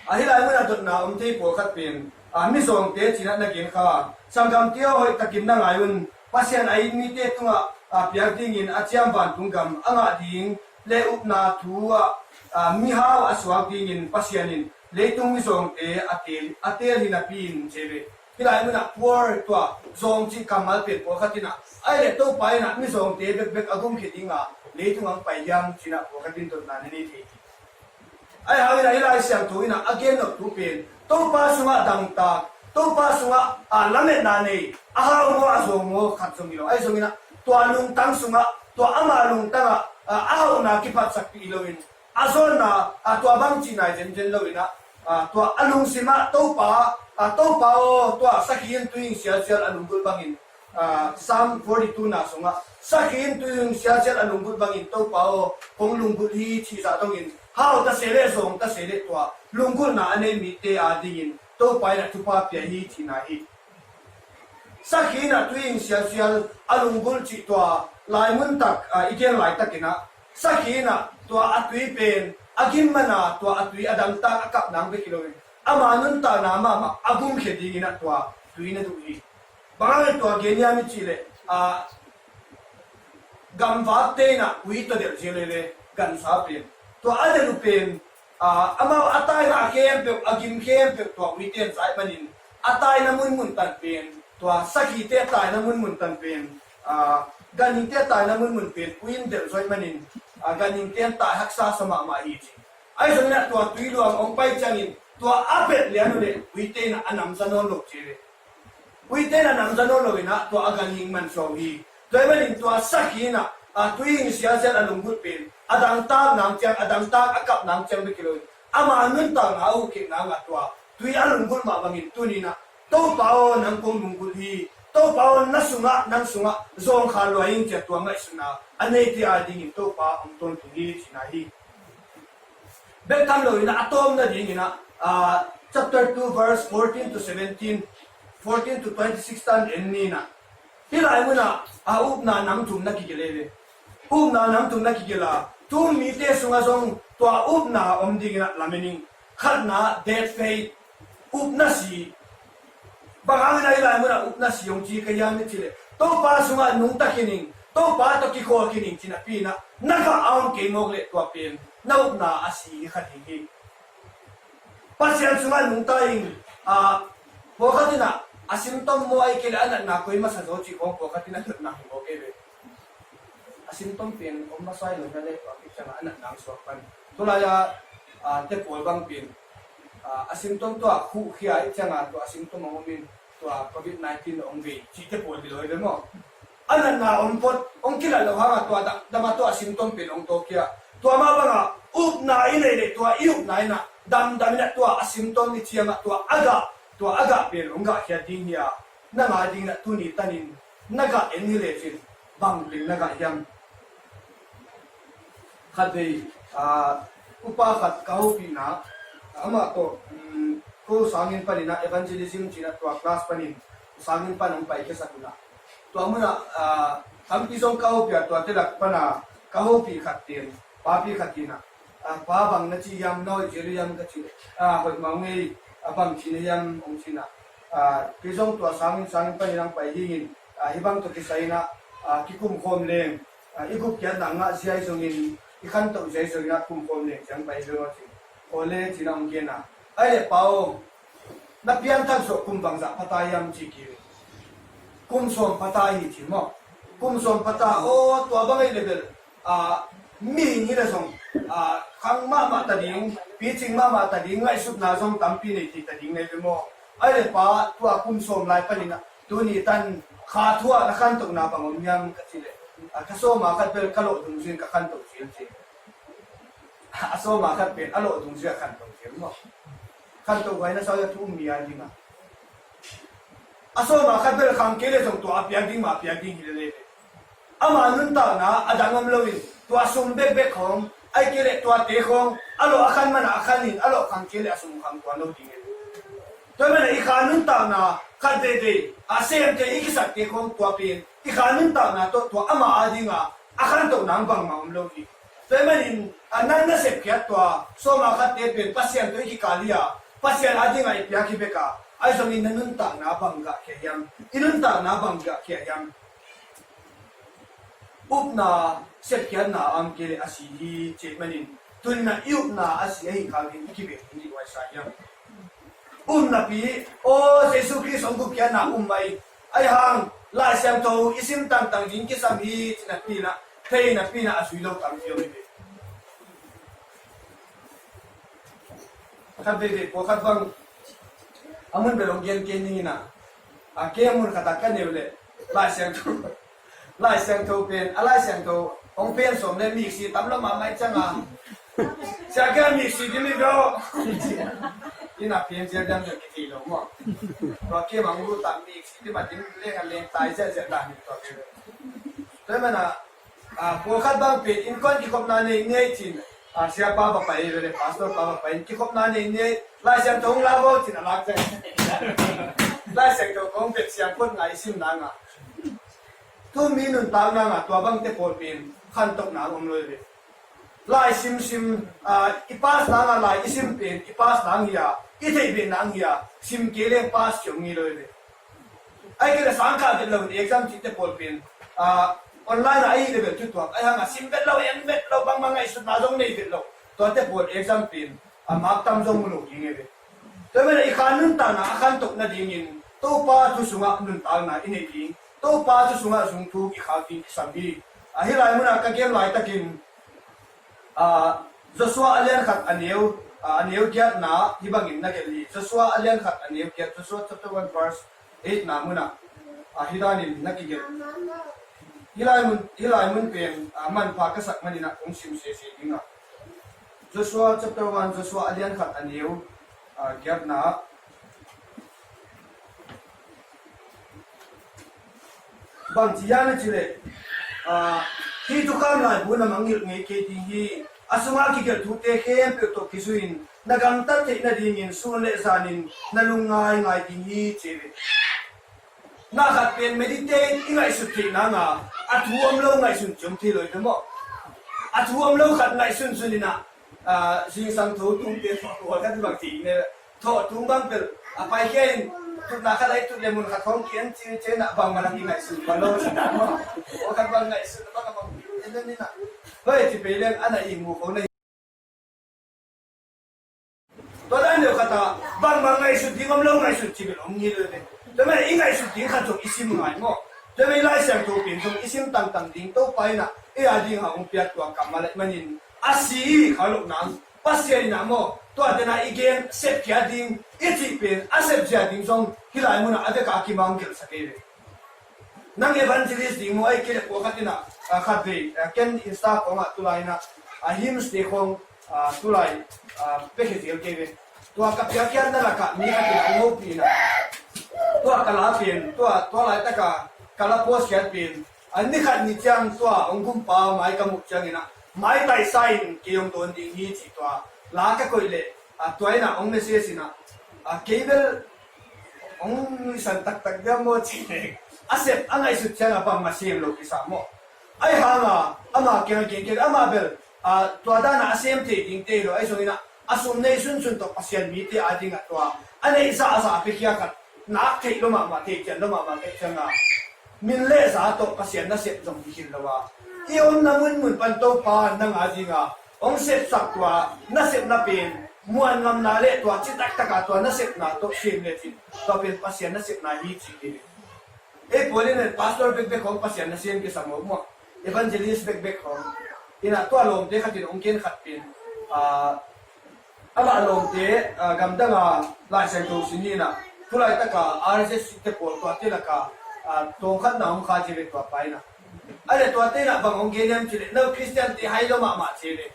Ahi lai munah dotna om thei pawlkhat pen mizawngte cinah na gen kha. Sanggamte aw, hoihtakin na ngai un. Pasian a it mite tungah a piak dingin a ciam vantung gam a ngah ding le upna thu ah mihau a suak dingin Pasian in leitung mizawngte a teel, a teel hi napi in ci ve. Hih lai munah poor, tua zawng cih kammal pen pawlkhat inah, ahih leh Topa inah mizawngte bekbek a gumkhia dinga leitung ang pai hiam cinah pawlkhat in dotna na nei thei hi. Ahi hangin ah hih Lai Siangtho inah a gen nop thu pen Topa sungah dangtak, Topa sungah a lametna nei, a hau maw a zawng maw khat zong hi lo. Ahi zongin ah tua lungtang sungah, tua ama lungtangah a hauhna kiphatsakpih hi loin, a zawnna a tua bang cihna hi zenzen loin ah, tua a lungsimah Topa, Topa aw, tua sakhi in tui hing sialsial a lunggulh bangin, Psalm forty two na sungah sakhi in tui hing sialsial a lunggulh bangin Topa aw, kong lunggulh hi cih zah dongin hau ta se leh zawng ta se leh tua lunggulhna a nei mite a dingin Topa inah thupha pia hi cihna hi. Sakhi inah tui hing sialsial a lunggulh cih tua laimun tak i gen laitakin ah, sakhi inah tua a tui pen a gim mana tua a tui a dangtak a kap nang bek hi loin, ama nuntakna mahmah a gumkhia dingin ah tua tui na duh hi. Bang hangin tua gen hiam i cih leh, gamvakte inah ui tawh delh zia lele, gansa pen, tua a delh uh pen, amau a taina khempeuh, a gim khempeuh tua uite in za ahih manin, a taina munmun tan pen, tua sakhite taina munmun tan pen, ganhingte taina munmun pen ui in delh zawh ahih manin, ganhingte in tai haksa sa mahmah hi ci. Ahi zongin ah tua tui luang hong pai ciangin tua a belh lian uh leh uite inah a namza nawn lo ci ve. Uite inah namza nawn loin ah tua a ganhing mansuah uh hi. Tua ahih manin tua sakhi inah a tui hing sialsial a lunggulh pen a dangtak nang ciang, a dangtak a kap nang ciang bek hi loin, ama nuntakna a uhkik nangah tua tui a lunggulh mah bangin tuni inah Topa aw, nang kong lunggulh hi. Topa aw, na sungah, nang sungah zawngkhal lua ing ci-a tua ngaihsutna a neite a dingin Topa hong tawntung hi cihna hi. Bek tham loin ah a tawpna dingin ah, chapter two verse fourteen to seventeen, fourteen to twenty-six tan en ni inah, hih lai munah a upna nam thum na kigelh ei ve. Upna nam thum na kigelh a, thu um mite sungah zong tua upna om dingin ah lamen ing. Khatna, dead faith, upna si. Bang hangin ah hih lai munah upna si hong ci ka hiam i cih leh, Topa sungah nungta khin ing, Topa tawh kikhawl khin ing ci napi inah, na gah a om kei mawk leh tua pen na upna a si hi kha ding hi. Pasian sungah nungta ing. Pawlkhat inah a symptom maw, ahih kei leh a natna koi masa zaw cih khawng pawlkhat inah a natna hi mawk ei ve. A symptom pen om masa hi lo na leh tua khit ciangah a natna ang suak pan. Tulai-a te pawl bang pen a symptom tua khuhkhia ahih ciangah tua a symptom ang om in tua covid nineteen ang vei cihte pawl hi lo hi ve maw? A natna om phot, hong kilat loh hangah tua damdam a tua a symptom pen hong tawkhia. Tua mah bangah upna i neih leh tua i upna inah damdam inah tua a symptom i ciamah tua a gah, tua a gah pen hong gahkhiat ding hi a, na ngai ding inah tuni tanin na gah en hi lecin bang pen na gah hiam? Khatvei upa khat ka hopihna, amah tawh ko sangin panin ah evangelism cinah tua class panin sangin pan hong paikhiasak unah, tua munah tampi zong ka hopih a, tuate lak pana ka hopih khat ten papi khat inah, pa, bang na ci hiam, na hoih zel hiam ka cih leh, hoih mah ung ei, bang ci na hiam hong cinah, kei zong tua sangin sangin panin ang pai hingin, hih bang tawh kisai inah kikumkhawm leng, i gupkhiatna ngah ziai zongin, i khantoh ziai zongin ah kumkhawm leng ciang pai hi lo a ci. Awle cinah hong gen a, ahih leh pa aw, na pianthak zawh kum bangzah pha ta hiam ci kei ve. Kum sawm pha ta hi ci maw? Kum sawm pha ta aw, tua bang ahih leh bel mihing hi leh zong khang mahmah ta ding, picing mahmah ta ding, ngaihsutna zong tampi nei thei ta ding nei ve maw? Ahih leh pa, tua kum sawm lai panin ah tuni tan kha thu ah na khantohna bang om hiam ka cih leh, a kha sawm a khat bel ka lawh dungzui in ka khantoh ci hiam ci. A sawm a khat pen a lawh dungzui a khantoh ci hiam maw? Khantoh huai na sa uh a thu um mi a ding a, a sawm a khat bel khang kei leh zong tua a piak ding mah a piak ding hi lel ei ve. Ama nuntakna a dang om loin, tua sum bekbek khawng, ahih kei leh tuate khawng a lawh a khan man a khan in, a lawh khang kei leh a sum khang tuan lo ding hi. Tua hi man a i kha nuntakna khat veivei a semte i kisakte khawng tua pen i kha nuntakna tawh tua ama adinga a khantoh nang bangmah om lo hi. Tua hi manin a nang na sepkhiat tua sawma khatte pen Pasian tawh i kikal hi a, Pasian adinga i piak hi bek a, ahi zongin na nuntakna bang gahkhia hiam? I nuntakna bang gahkhia hiam? Upna sepkhiatna a om kei leh a si hi ci ahih manin, tuni-in ah i upna a si ahih khak ding i kibeh ding i uaisa hiam? Upnapi, aw, Jesu Khrist hong gupkhiatna um mah hi. Ahih hang Lai Siangtho i sim tangtang ding kisam hi ci napi-in ah, thei napi-in ah a zui lo tampi om hi ve. Khat veivei pawlkhat bang a mun bel hong gen kei ning in ah, a, kei a mun khat ah ka neu leh Lai Siangtho, Lai Siangtho pen, a Lai Siangtho hong pen sawm leh miksi tam lo mahmah hi ciang a, sia, kei a miksi dim hi bro. Inn ah pen zel dam dam kithei lo maw? Tua kei mah hong lut a miksi dim a dim leng a leng tai ziahziah dan hi tua kei. Tua hi man a, a, pawlkhat bang pen innkuan kikhopna nei ni ei ci-in, a, siapa va pai, pastor pa va pai in kikhopna nei ni ei, Lai Siangtho hong la vo ci-in a lak ciang, Lai Siangtho kong pek siang phot ngai i sim nang a, tu mi nuntak nang a tua bangte pawl pen khantoh nang om lo hi ve. Lai simsim, a, i pass nang a, lai i sim pen i pass nang hi a, i theih beh nang hi a, sim kei leng pass ci hong hi lo hi ve. Ahih kei leh sang kah vet lo in exam cihte pawl pen, a, online ah ahih leh bel thutuak, ahih hang a sim vet lo, en vet lo, bangmah ngaihsutna zong nei vet lo, tuate pawl exam pen, a, mark tam zong mu lo ding hi ve. Tua hi man a i kha nuntakna a khantoh nadingin Topa thu sungah nuntakna i neih ding, Topa thu sungah zungthuk i khak ding kisam hi. A, hih lai munah ka gen laitakin, a, Joshua a lian khat a neu, a, a neu giatna hih bangin na gelh hi. Joshua a lian khat a neu giat, Joshua chapter one verse eight na munah, a, hih danin na kigelh. Hih lai mun, hih lai mun pen, a, manpha ka sak manin ah kong sim sese ding a. Joshua chapter one, Joshua a lian khat a neu, a, giatna. Bang ci hiam i cih leh, a, hih thukham laibu na mangngilh ngei kei ding hi. A sungah kigelh thute khempeuh tawh kizui-in na gamtat theih nadingin sun le zanin na lungngai ngai ding hi ci hi ve. Na khat pen meditate i ngaihsut theih nang a, a thu om lo ngaihsun ci om thei lo hi ve maw? A thu om lo khat ngaihsun sun in ah, a, zingsang tho tung te thawh khat bang ci ne, thawh tung bang pel a paikhia in tutna khat a i tut le mun khat khawng kian ci ci in ah bangmah na kingaihsun pua lo ci ta maw? Aw khat bang ngaihsun bang a bang in ah, hoi ci pei leng a na i mu kho na hi. Tua dan deuh khat ah bangmah ngaihsut ding om lo ngaihsut ci bel om ngei lo hi ve. Tua mah i ngaihsut ding khat zong i sim ngai maw? Tua mah i Lai Siangtho pen zong i sim tangtang ding Topa in ah ei a ding a hong piak tua kammal ahih manin a si i kha loh nang Pasian in ah maw? Tua tena i gen sepkhia ding i cih pen a sepzia ding zong hih lai munah a veka kimang gelhsak ei ve. Nang evangelist ding maw, ahih kei leh pawlkhat in ah, a, khatvei, a, ken Insta khawngah tulai in ah, a, hymns te khawng, a, tulai, a, piakhia zel kei ve. Tua ka piakkhiatna lakah mi khat in ah hong hopih in ah, tua ka la pen, tua, tua laitak a ka la post khiat pen, a, ni khat ni ciang tua hong gumpa mai ka muh ciangin ah, mai taisa in kei hong dawn ding hi cih tua la ka koih leh, a, tua in ah hong message in ah, a, kei bel hong nuihsan taktak diam maw ci leng, a sep a ngaihsut ciang a bangmah sem lo kisa maw? Ahih hang a, ama kiang a gen kei, ama bel, a, tua dan a a sem thei ding te hi lo, ahi zongin ah a sum nei sunsun tawh Pasian mite a ding ah tua a neih zahzah a piakhia khat nak theih lo mahmah, theih cian lo mahmah ka hih ciang a, min le za tawh Pasian nasep zong hi khin lo a, i omna munmun pan Topa nang a ding a hong sepsak tua nasepna pen muan ngamna le tua citak taka tua nasepna tawh sem lecin tua pen Pasian nasepna hi ci hi. Ei pawl in pastor bekbek hong Pasian nasem kisam maw? Evangelist bekbek hong. In ah tua lawmte khat in hong gen khat pen, a, amah lawmte, a, gamdang a Lai Siangtho sin hi in ah, tulaitak a R S S te pawl tuate lak a, a, tawm khatna hong kha ci ve tua pa in ah. A le tuate in ah bang hong gen hiam cih leh, no Khristiante hai lo mahmah ci ve.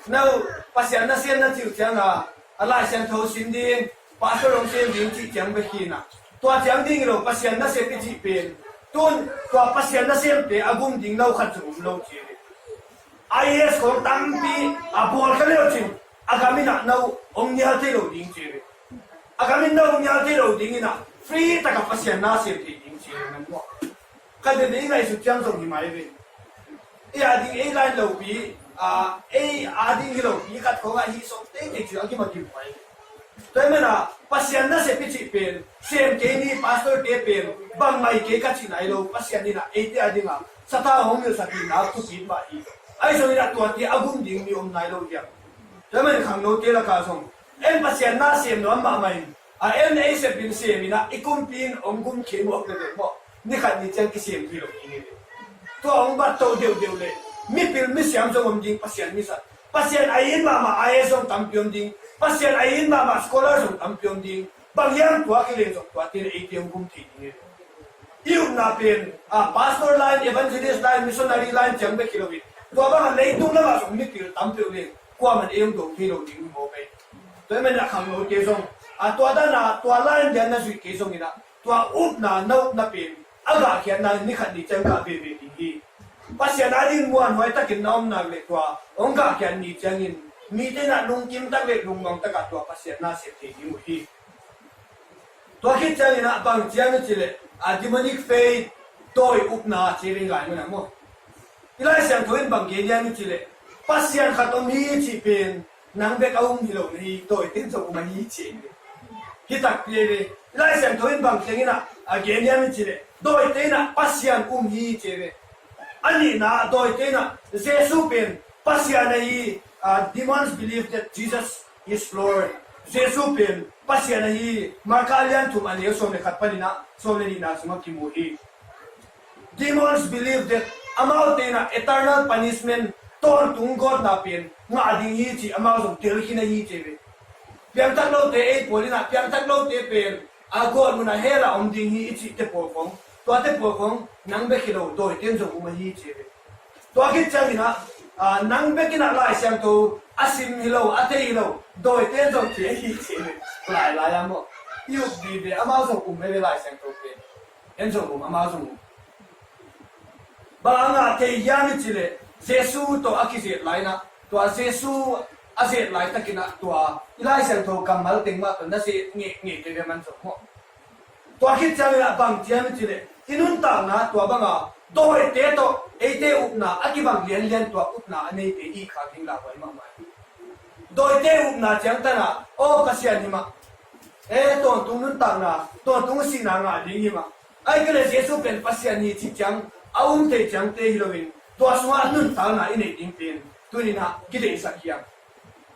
No Pasian nasem na cih uh ciang a, a Lai Siangtho sin ding, pastor hong sem ding cih ciang bek hi in ah, tua ciang ding hi lo, Pasian nasep i cih pen Tun tua Pasian nasemte a gum ding no khat zong om lo ci hi. I A S khawng tampi a bawl kha leu cin a gam in ah no hong nial thei lo ding ci hi. A gam in no hong nial thei lo ding in ah free taka Pasian na sem thei ding ci hi. Nan maw? Khat veve i ngaihsut ciang zong hi mai ve. Ei a ding ei line lopi, a, ei a ding hi lopi khat khawngah hih sawm teitei ci a kimakim mai. Tua hi mana Pasian nasep i cih pen sem kei ni, pastor te pen bang mai kei ka cih nai lo, Pasian in ah eite a dingah sathau hong nilhsak hihna thupit mah hi. Ahi zongin ah tuate a gum ding mi om nai lo hiam? Tua hi mana khangnote lakah zong en Pasian na sem nuam mahmah in, a en ei sep in sem in ah i kumpi in hong gum khin mawk le deuh maw? Ni khat ni ciang kisem thei lo ding hi ve. Tua hong bat to deuhdeuh le mipil misiam zong om ding, Pasian misa, Pasian a it mahmah I A S zong tampi om ding, Pasian a it mahmah scholar zong tampi om ding. Bang hiam tua kileng zong tuate in eite hong gum thei ding hi ve. I upna pen a pastor line, evangelist line, missionary line ciang bek hi lo hi. Tua bangah leitung lamah zong mipil tam peuh le kuaman ei hong dong thei lo ding hi maw kei? Tua hi mana khangnote zong a tua dana tua line lian na zuih kei zongin ah tua upna na upna pen a gahkhiatna in ni khat ni ciang gah veve ding hi. Pasian a ding muanhuai takin na om nak le tua hong gahkhiat ni ciangin mite in ah lungkim tak le lungmuang takah tua Pasian na sem thei ding uh hi. Tua khit ciangin ah bang ciang i cih leh a demonic faith, dawi upna ci ring lai mana maw? I Lai Siangtho in bang gen hiam i cih leh Pasian khat om hi cih pen nang bek a um hi lo na hi, dawite in zong um ahi ci hi. Hi takpi hi ve. I Lai Siangtho in bang tengin ah a gen hiam i cih leh dawite in ah Pasian um hi ci hi. A nihna ah dawite in ah Jesu pen Pasian ahi, ah, demons believe that Jesus is Lord. Jesu pen Pasian ahi Marka a lian thum a neu sawm le khat panin ah sawm le nihna sungah kimu hi. Demons believe that amaute in ah eternal punishment, tawntung gawtna pen ngah ding hi ci amau zong tel khin ahi ci hi ve. Piangthak lote ei pawl in ah piangthak lote pen a gawtmun ah hell ah om ding hi i cihte pawl khong, tuate pawl khong nang bek hi lo dawite in zong um ahi ci hi ve. Tua khit ciangin ah, ah, nang bek in ah Lai Siangtho a sim hi lo, a thei hi lo dawite in zong thei ahi ci hi ve. Lailai ah maw? I up vive, amau zong um hi ve Lai Siangtho pen. En zong um, amau zong um. Bang a ngah thei hiam i cih leh Jesu tawh a kizet lai in ah, tua Jesu a zet laitakin ah tua i Lai Siangtho kammal teng mah tawh na zet ngei ngei kei ve man zong maw? Tua khit ciangin ah bang ci hiam i cih leh i nuntakna tua banga dawite tawh eite upna a kibang lianlian tua upna a neite i khak ding lauhuai mahmah hi. Dawite upna ciangtan ah aw Pasian hi mah, e, tawntung nuntakna, tawntung sihna ngah ding hi mah. Ahih kei leh Jesu pen Pasian hi cih ciang a um thei ciangte hi loin tua sungah nuntakna i neih ding pen tuni in ah kideihsak hiam?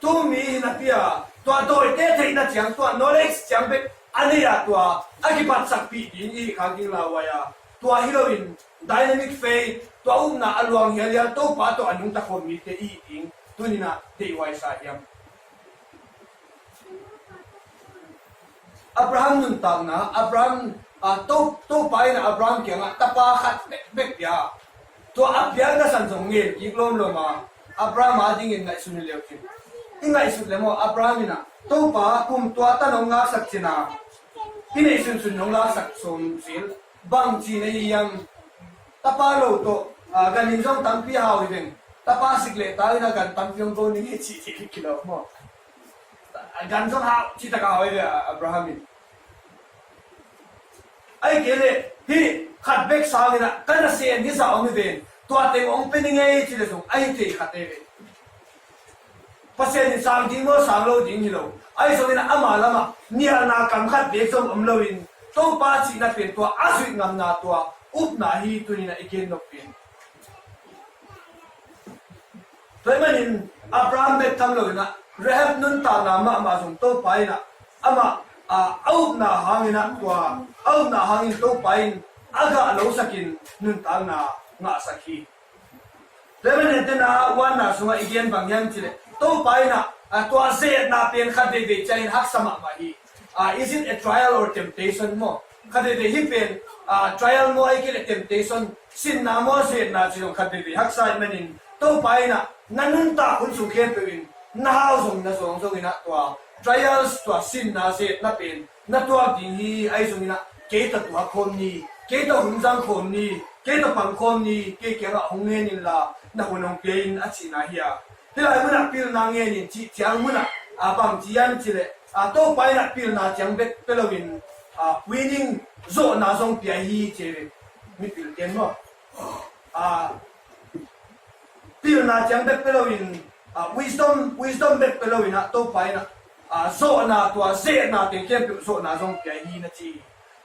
Tu mi hi napi a tua dawite theihna ciang, tua knowledge ciang bek a nei a tua a kipatsakpih ding i khak ding lauhuai a, tua hi loin dynamic faith, tua upna a luang hialhial Topa tawh a nungta khawm mite i hih ding tuni in ah deihhuai sa hiam? Abraham nuntakna, Abraham, a, To, Topa in Abraham kiangah tapa khat bekbek pia. Tua a piakna san zong ngen kik lawmlawm a, Abraham a dingin ngaihsun hi leu cin. I ngaihsut le maw, Abraham in ah Topa kum tua tan hong ngaksak cin a, i neih sunsun hong laksak sawm sil, bang ci na hi hiam? Tapa lo tawh, a, gan in zong tampi hau hi veng. Tapa sik leh ta in ah gan tampi hong go ning hi ci, ci kik lo maw? Gan zong hau, ci taka hau hi ve Abraham in. Ahih kei leh hih khat bek sangin ah ka nasem hi zah om hi ven, tua teng hong pia ning ei ci leh zong ahi thei khat ei ve. Pasian in sang ding maw sang lo ding hi lo. Ahi zongin ah ama lamah nialna kam khat bek zong om loin Topa cihna pen tua a zuih ngamna tua upna hi tuni in ah i gen nop pen. Tua ahih manin Abraham bek tham lo in ah Rahab nuntakna mahmah zong Topa in ah amah, a, a upna hangin ah tua a upna hangin Topa in a gah losakin nuntakna ngahsak hi. Tua ahih manin tena uanna sungah i gen bang hiam cih leh Topa in ah, a, tua zetna pen khat veivei ciangin haksa mahmah hi. A, is it a trial or temptation maw? Khat veivei hih pen, a, trial maw ahih kei leh temptation, sinna maw zetna ci zong khat veivei haksa ahih manin Topa in ah na nuntak hun sung khempeuh in na hau zong na zuang zongin ah tua trials, tua sinna zetna pen na tuak ding hi. Ahi zongin ah kei tawh tuak khawm ni, kei tawh hun zang khawm ni, kei tawh pang khawm ni, kei kiangah hong ngen inla, na hun hong pia in a cihna hi a. Hih lai munah pilna ngen in cih ciang munah, a, bang ci hiam cih leh, a, Topa in ah pilna ciang bek pia loin, a, winning, zawhna zong pia hi ci, mipil ten maw. A, pilna ciang bek pia loin, a, wisdom, wisdom bek pia loin ah Topa in ah, a, zawhna, tua zehna teng khempeuh zawhna zong pia hi na ci.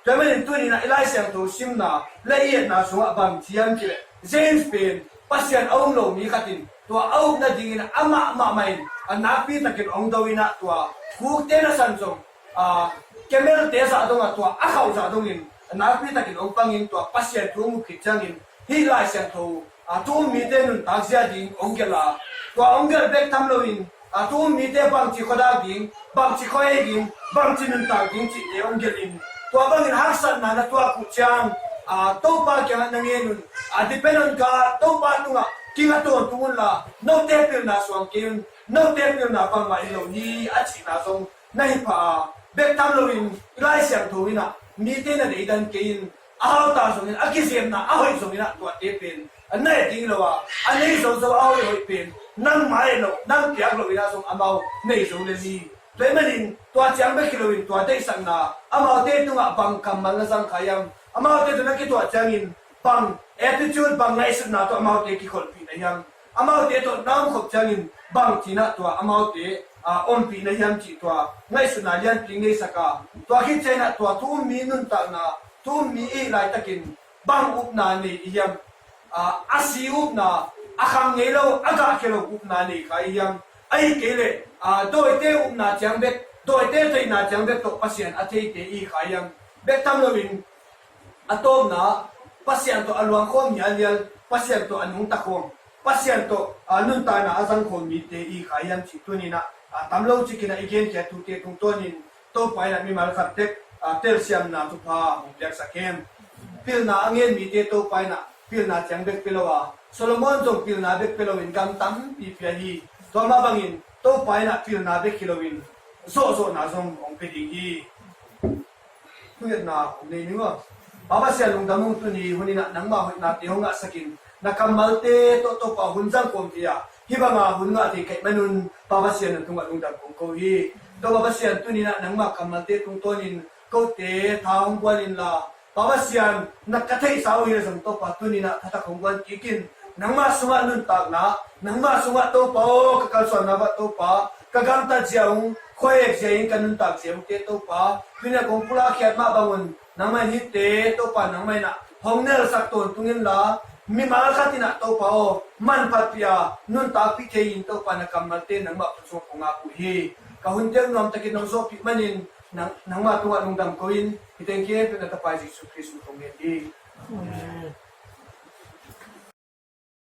Tua manin tuni in ah i Lai Siangtho simna le i etna sungah bang ci hiam cih leh, James pen Pasian a um lo mi khat in tua a upna dingin amah mahmah in a nakpi takin hong do in ah, tua khukte nasan zong, a, camel-te zah dongah tua a khauh zah dongin a nakpi takin hong pangin tua Pasian thu hong up khit ciangin hih Lai Siangtho, a, thu um mite nuntakzia ding hong gelh a, tua hong gelh bek tham loin, a, thu um mite bangci khuadak ding, bangci khuahei ding, bangci nuntak ding cihte hong gelhin, tua bangin haksatna na tuak uh ciang, a, Topa kiangah na ngen un, a, depend on God, Topa tungah kinga tawntung unla, note pilna suang kei un, note pilna bangmah hi lo hi a cihna zong na hi pha a, bek tham loin i Lai Siangtho in ah mite na deidan kei in, a hauta zongin, a kizemna a hoih zongin ah tuate pen a na et ding lo a, a nei zozo a hoih hoih pen nangmah et lo, nang piak loin ah zong amau nei zo lel hi. Tua ahih manin tua ciang bek hi loin tua deihsakna, amaute tungah bang kammal na zang kha hiam, amaute tawh na kituah ciangin bang attitude, bang ngaihsutna tawh amaute kikholhpih na hiam, amaute tawh na omkhop ciangin bangci in ah tua amaute, a, ompih na hiam cih tua ngaihsutna lianpi ngeisak a, tua khit ciangin ah tua thu um mi nuntakna, thu um mi i hih laitakin bang upna nei i hiam, a, a si upna, a khang ngei lo, a gahkhia lo upna nei kha i hiam, ahih kei leh, a, dawite upna ciang bek, dawite theihna ciang bek tawh Pasian a theite i hi kha i hiam, bek tham loin a tawpna, Pasian tawh a luang khawm hialhial, Pasian tawh a nungta khawm, Pasian tawh, a, nuntakna a zang khawm mite i hi kha i hiam cih tuni in ah, a, tam lo cikin ah i genkhiat thute tungtawnin Topa in ah mimal khat tek, a, telsiamna thupha hong piaksak hen. Pilna a ngen mite Topa in ah pilna ciang bek pia lo a, Solomon zong pilna bek pia loin gam tampi pia hi. Tua mah bangin Topa in ah pilna bek hi loin zawhzawhna zong hong pia ding hi. Thungetna om nei ning aw. Pa Pasian, lungdam ung, tuni hun in ah nangmah hoihnate hong ngahsak in, na kammalte tawh Topa hun zang khawm thei a, hih banga hun ngah thei ka hih manun Pa Pasian na tungah lungdam kong ko hi. Topa Pasian, tuni in ah nangmah kammalte tungtawnin kote tha hong guan inla, Pa Pasian, na ka theihsa uh hi leh zong Topa tuni in ah thathak hong guan kik in, nangmah sungah nuntakna, nangmah sungah Topa aw, ka kalsuanna uah Topa, ka gamtat zia ung, khuahek zia in ka nuntak zia ungte Topa, tuni a kong pulak khiat mah bangun, nangmah in hihte Topa nangmah in ah hong nelsak tawntung inla, mimal khat in ah Topa aw, manphatpih a, nuntakpih thei in Topa na kammalte nangmah khut sungah kong ap uh hi. Ka hunte uh nuamtakin nong zawhpih manin, nang, nangmah tungah lungdam ko in, hih teng khempeuh na tapa Jesu Khrist min kong ngen hi. Amen.